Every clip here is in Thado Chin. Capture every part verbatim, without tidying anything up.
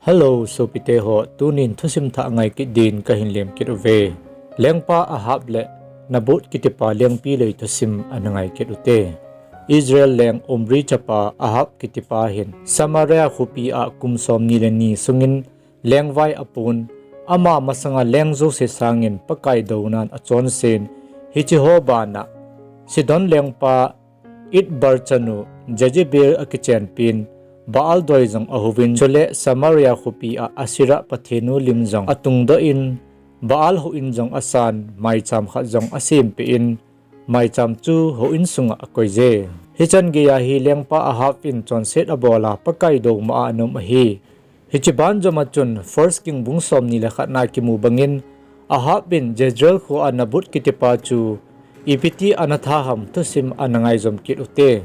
Hello, sopite ho, tunin thusim thah ngai kit din kahin lem kit uve. Lengpa Ahab le Naboth kitipa lengpi lei thusim ana ngai kit ute. Israel leng Omri chapa Ahab kitipa hin Samaria khopi a kum somni le ni sungin lengvai apon, ama masanga leng jouse sangin Pakai dounan achonsen, hiche ho bana Sidon lengpa Idbar chanu Jezebel akichenpin, Baal doi jong ahouvin, chule Samaria khopi a Asherah pathenu lim jong atungdoh in, Baal houin jong asan, maicham khat jong asempeh in, maicham chu houin sunga akoije. Hichan geiya hi lengpa Ahab in chonset abola Pakai douma a ana um ahi. Hiche banjoma chun First King bung somni le khat na kimu bangin, Ahab in Jezreel khoa Naboth kitipa chu ipi ti ana tha ham thusim ana ngaijom kit ute.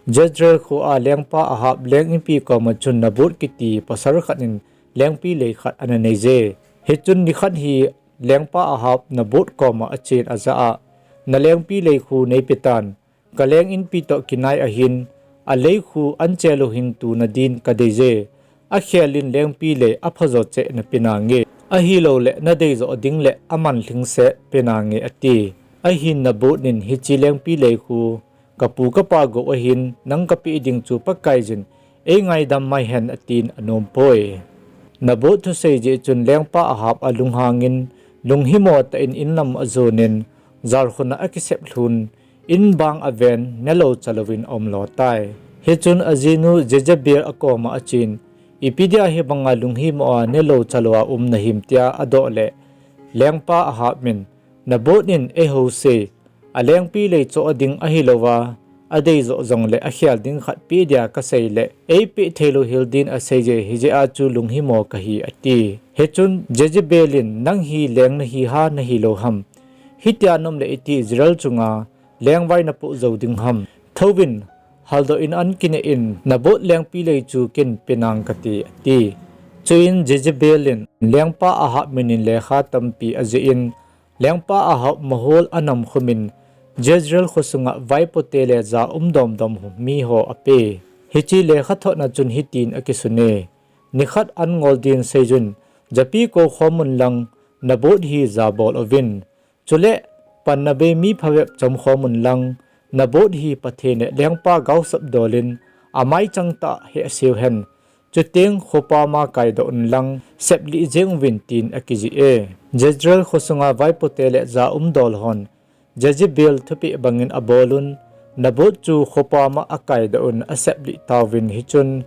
Jezreel khoa lengpa Ahab leng inpi koma chun Naboth kiti pasal khat in lengpi lei khat ana neije. Hichun nikhat hi lengpa Ahab Naboth koma achen ajah a, nalengpi lei khu neipetan, kaleng inpi toh kinai ahin, alei khu anche lou hing tuna din kadeije. Akhel in lengpi lei aphajo cheh nape nange. Ahilouleh nadeijoh ding le aman lhingset pe nange ati. Ahin Naboth in hiche lengpi lei khu kapu kapa gou ahin, nang kapeh ding chu Pakaiyin eingaidam mai hen atin anompoi. Naboth thusei jeh chun lengpa Ahab alunghangin, lunghimo tah in inlam ajonin, jalkhun a akisep lhun, in bang aven, nelou chalouvin aumlo tai. Hichun ajinu Jezebel akoma achen, ipi dia hibanga lunghimo a nelou chalou a um nahim tia adoh leh, lengpa Ahab in, Naboth in eihouse, alengpi lei choh ding ahilouva, adeijoh jongle akhel ding khat peh dia kasei leh, eipeh theilou hel din aseije, hijeh a chu lunghimo kahi ati. Hichun Jezebel in, nang hi leng nahi ha nahilou ham? Hitia naum leh iti Israel chunga lengvai napoh jou ding ham? Thouvin, haldoh in an kineh in, Naboth lengpi lei chu ken penang kate ati. Chuin Jezebel in lengpa Ahab minin lekha tampi ajih in, lengpa Ahab mahol anamkhumin, Jezreel khosunga vaipote le ja um domdom miho ape. Hiche lekhathotna chun hitin akisune, nikhat an ngol din seiyun, japi kou khomun lang, Naboth hi jabol uvin. Chule, panna bei mi phabep chom khomun lang, Naboth hi Pathen le lengpa gaosap dolin, amaichang tah hehseu hen. Chuteng khopama kaidoh unlang, seplih jeng uvin tin akijih e. Jezreel khosunga vaipote le ja um dol hon, Jezebel thupeh bangin abolun, Naboth chu khopama akaidoh un aseplih tauvin hichun,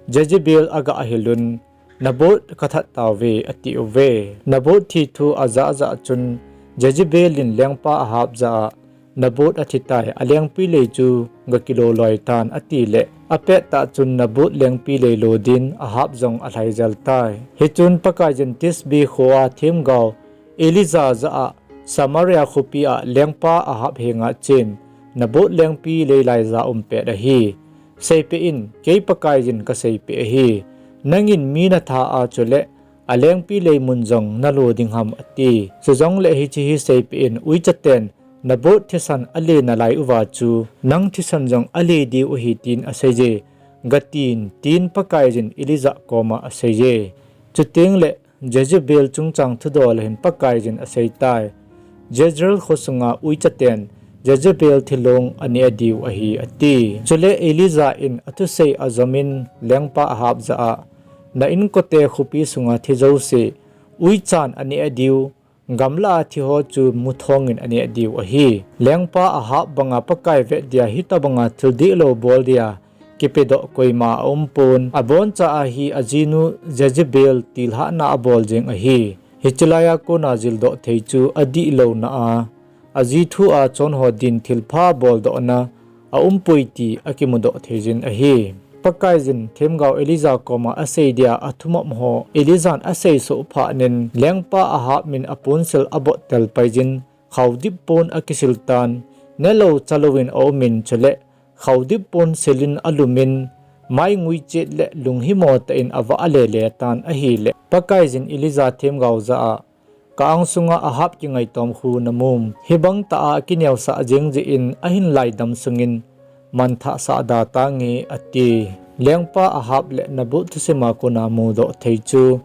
Jezebel agahilun, Naboth kathat tauve atiuve. Naboth thi thu ajah jah chun, Jezebel in lengpa Ahab jah a, Naboth athitai, alengpi lei chu gakilo loi tan atileh, apettah chun Naboth lengpi lei lo din Ahab jong alhaijel tai. Hichun Pakaiyin Tisbe khoa themgao Elijah jah a, Samaria khopi a lengpa Ahab henga chen, Naboth lengpi lei lai ja um pet ahi. Seipeh in, kei Pakaiyin kaseipeh ahi. Nangin mi natha a chule, alengpi lei mun jong nalo ding ham ati. Chujongle hiche hi seipeh in, uichaten, Naboth thisan ale nalai uva chu, nang thisan jong ale diu ahi tin aseije, gatin, tin Pakaiyin Elijah koma aseije. Chutengle, Jezebel chungchang thudol ahin Pakaiyin aseitai. Jezreel khosunga uichaten, Jezebel thilong aneh diu ahi ati. Chule Elijah in athusei ajomin lengpa Ahab jah a, na inkote khopi sunga thi jouse, uichan aneh diu, gamla a thiho chu muthongin aneh diu ahi. Lengpa Ahab banga Pakai vet dia hitobanga thil dihlou bol dia kipedoh koima aumpon, aboncha a hi ajinu Jezebel tilhahna abol jeng ahi. Hiche laiya kona jildoh thei chu adihlouna a, aji thu a chonho din thilpha boldohna aumpoi ti akimudoh theijin ahi. Pakaiyin themgao Elijah koma asei dia athumop ho Elijah in aseisoh phatnin lengpa Ahab min aponsil abottel paijin, khaodip pon akisil tan, nelou chalouvin aumin chule, khaodip pon silin alumin, mai nguichet le lunghimo tah in avah alele tan ahile, Pakaiyin Elijah themgao jah a, ka angsunga Ahab kingaitom khu namum, hibang tah a akineosah jeng jeh in ahin laidam sungin, manthah sah da tange ati. Lengpa Ahab le Nabot thusima kona mudoh thei chu,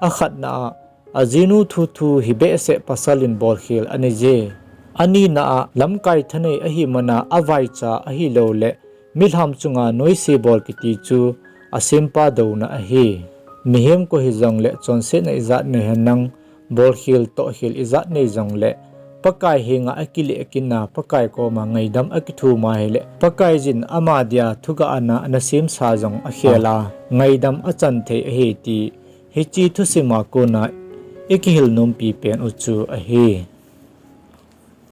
akhatna a, ajinu thuthu hi behseh pasal in bolkhel anei je. Anina a, lamkai thanei ahi mana avaicha ahilouleh milham chunga noise bol kiti chu asempa douna ahi. Mihem koi hijongle chonsetna ijat nei henlang, bolkhel tohkhel ijat nei jongle, Pakai henga akileh kina Pakai koma ngaidam akithum a hile, Pakaiyin ama dia thugahna ana semsa jong akhel a, ngaidam achan thei ahi ti hiche thusima kona ikihil nompi pen u chu ahi.